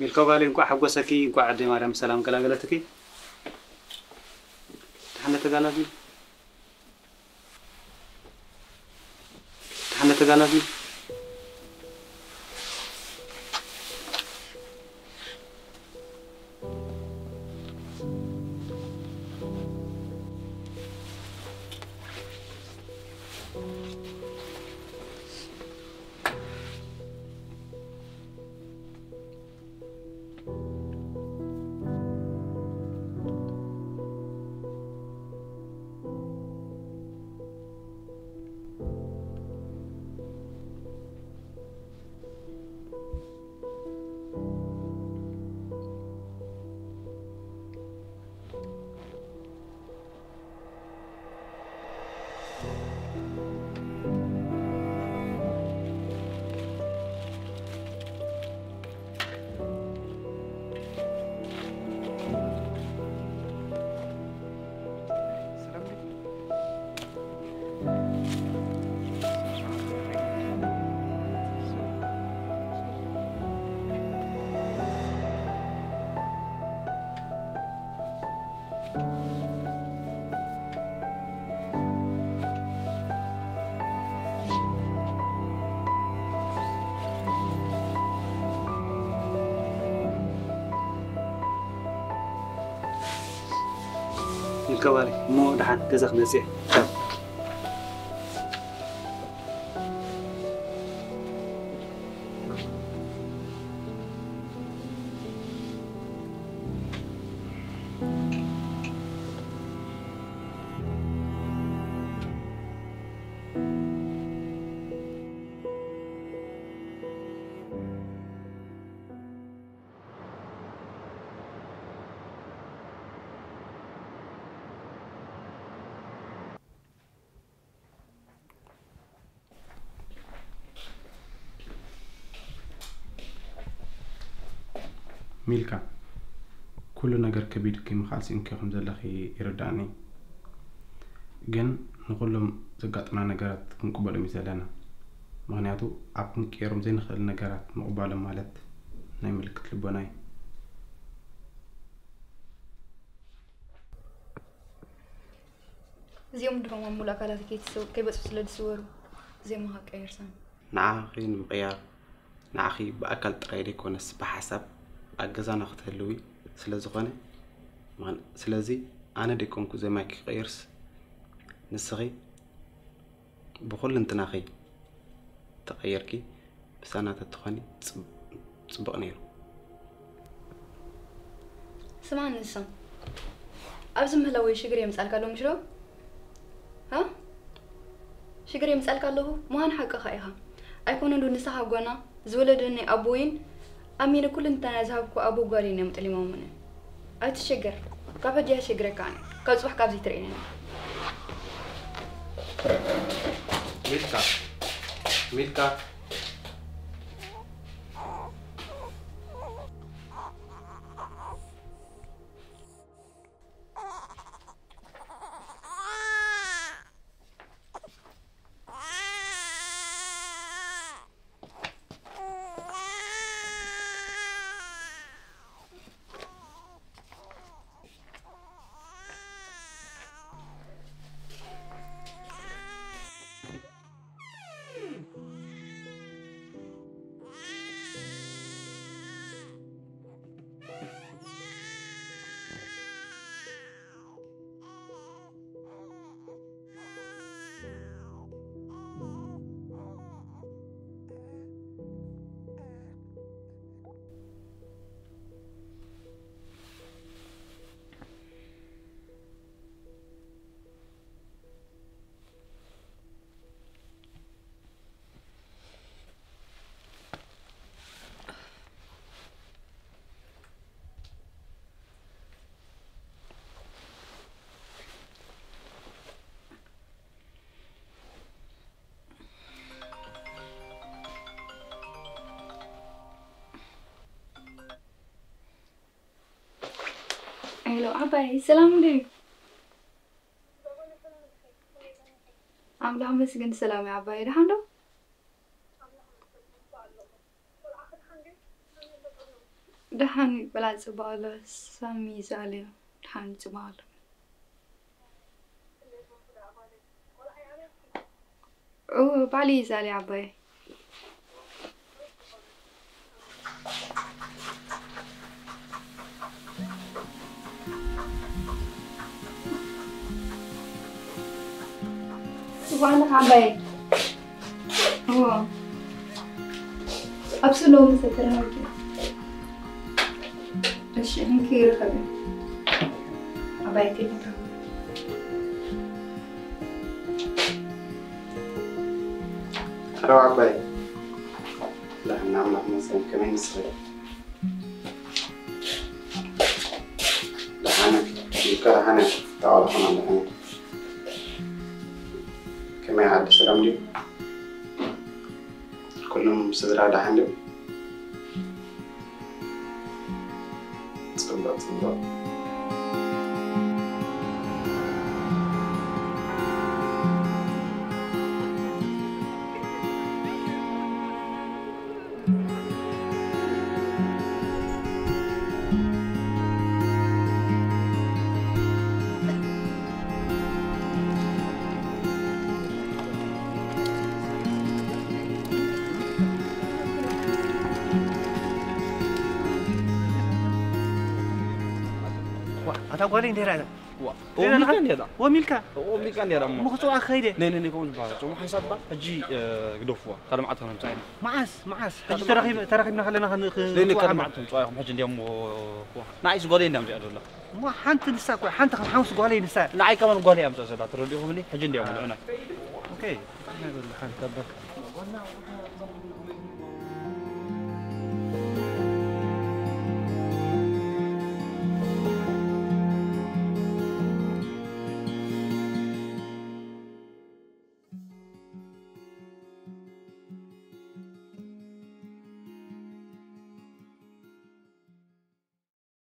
ሚልካ ጓለይ፣ እንኳዕ ሓጎሰኪ፣ እንኳዕ ኣደይ ማርያም ሰላም ገላገለትኪ። ደሓን ተጋላቢ፣ ደሓን ተጋላቢ። ይከባሪ እሞ ደሓን ገዛ ክመጽእ እየ። ሚልካ፣ ኩሉ ነገር ከቢድኪ ምኽኣል ስኢንኪ ከም ዘለኺ ይርዳእኒ። ግን ንኹሎም ዘጋጥሙና ነገራት ክንቅበሎም እዩ ዘለና። ምኽንያቱ ኣብ ክንቅየሮም ዘይንኽእል ነገራት ምቕባሎም ማለት ናይ ምልክት ልቦና እዩ። እዚኦም ድሮም ኣብ ሙሉእ ኣካላተይ ከይትስው-፣ ከይበጽሑ ስለ ዝስወሩ፣ እዚኦም ምሃብ ቀየርሳም። ንዓኺ ንምቕያር፣ ንዓኺ ብኣካል ጥራይ ዘይኮነስ ብሓሳብ ኣብ ገዛና ክትህልዊ ስለ ዝኾነ፣ ምኽን-፣ ስለዚ ኣነ ደይኮንኩ ዘማይኪ ክቕይርስ፣ ንስኺ ብኹልንትናኺ ተቐይርኪ ምሳና ተትኾኒ ጽብ-፣ ጽቡቕ ነይሩ። ስማዕኒ ንሳ፣ ኣብዚ ምህላወይ ሽግር የምጻልካ ኣሎ ምሽ ዶ? ሃ? ሽግር የምጻልካ ኣለኹ? ምዃን ሓቅኻ ኢኻ። ኣይኮነን ዶ ንስኻ ጓና ዝወለደኒ ኣቦይን ኣሚነ ኩልንተናይ ዝሃብኩ ኣቦ ጓለይን እዮም ጥሊሞምኒ። ኣይትሸገር፣ ካብ ሕጂ ኣሸግረካ ኣነ። ካብ ጽባሕ ካብዚ ትርእየኒ። ሚልካ፣ ሚልካ። ሄሎ ዓባይ፣ ሰላም እንድዩ? ኣምላኽ መስግን ሰላም እዩ ዓባይ፣ ደሓን ዶ? ደሓን እዩ በላ ጽባቐ ኣሎ። ሳሚ ይዛልዮ። ደሓን እዩ ጽባቐ ኣሎ። እወ፣ ባዕሉ ይዛሊ ዓባይ። ጽቡቕ ኣለኻ ዓባይ? እወ። ኣብ ስሎ መሰተና ወዲ። እሺ፣ እንኪ ይርከብ። ዓባይ ከይታ። ሄሎ ዓባይ። ደሓን ኣምላኽ ይመስገን። ከመይ ንስኺ? ደሓን፣ ይከ ደሓን፣ ተባረኹና ደሓን። ከመይ ዓዲ ሰላም ድዩ? ኩሎም ስድራ ደሓን ድዩ? ጽቡቕ፣ ጽቡቕ። ዋ፣ ኣታ ጓለይ እንዴራ እያ? ዋ፣ ሌላ ኦሚልካ ኣለኻ? እንዴራ? ኦሚልካ? ኦሚልካ እንዴራ እሞ። እሞ ክጽውዓ ክኸይደ? ነይ፣ ነይ፣ ነይ፣ ከምኡ ዝበሃል። ጽሙ ሓንሳብ ባ? ሕጂ፣ እ፣ ግደፍዋ። ካልእ መዓልቲ ከነምጽኣ ኢና። መዓስ? መዓስ? ሕጂ ካልእ ተራኺብ-፣ መዓልቲ። ተራኺብና ከለና ከን-፣ ክ-፣ ነይ፣ ነይ፣ ንጽውዓ ካልእ እሞ። መዓልቲ ምጽዋ ኢኹም። ሕጂ እንዲያሞ፣ ዋ፣ ሓንቲ ጓለይ እንዳ ምጽኣ ደላ። እሞ ሓንቲ ንሳ እኮ፣ ሓንቲ ከም ሓሙስ ጓለይ ንሳ። ንዓይ ከማን ጓለይ እያ ምጽኣ ዘላ፣ ተረዲእኹምኒ? ሕጂ እንዲያሞ፣ ንዑና። ኦኬ። እንታይ በሉ፣ ሓንቲ ኣባካ።